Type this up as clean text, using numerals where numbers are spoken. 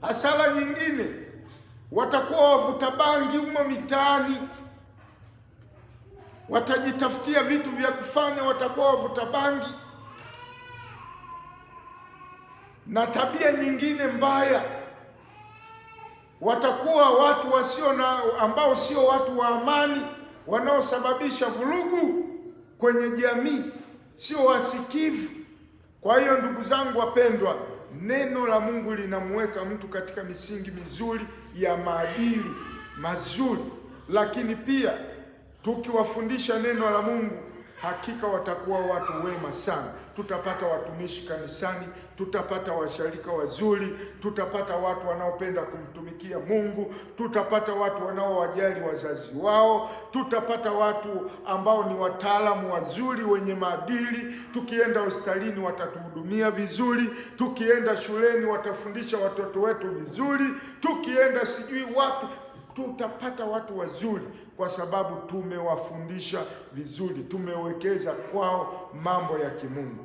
Hasara nyingine, watakuwa wavuta bangi humo mitaani, watajitafutia vitu vya kufanya, watakuwa wavuta bangi na tabia nyingine mbaya. Watakuwa watu wasio na ambao sio watu wa amani, wanaosababisha vurugu kwenye jamii, sio wasikivu. Kwa hiyo ndugu zangu wapendwa, neno la Mungu linamweka mtu katika misingi mizuri ya maadili mazuri, lakini pia tukiwafundisha neno la Mungu hakika watakuwa watu wema sana. Tutapata watumishi kanisani, tutapata washarika wazuri, tutapata watu wanaopenda kumtumikia Mungu, tutapata watu wanaowajali wazazi wao, tutapata watu ambao ni wataalamu wazuri wenye maadili. Tukienda hospitalini watatuhudumia vizuri, tukienda shuleni watafundisha watoto wetu vizuri, tukienda sijui wapi tutapata watu wazuri, kwa sababu tumewafundisha vizuri, tumewekeza kwao mambo ya kimungu.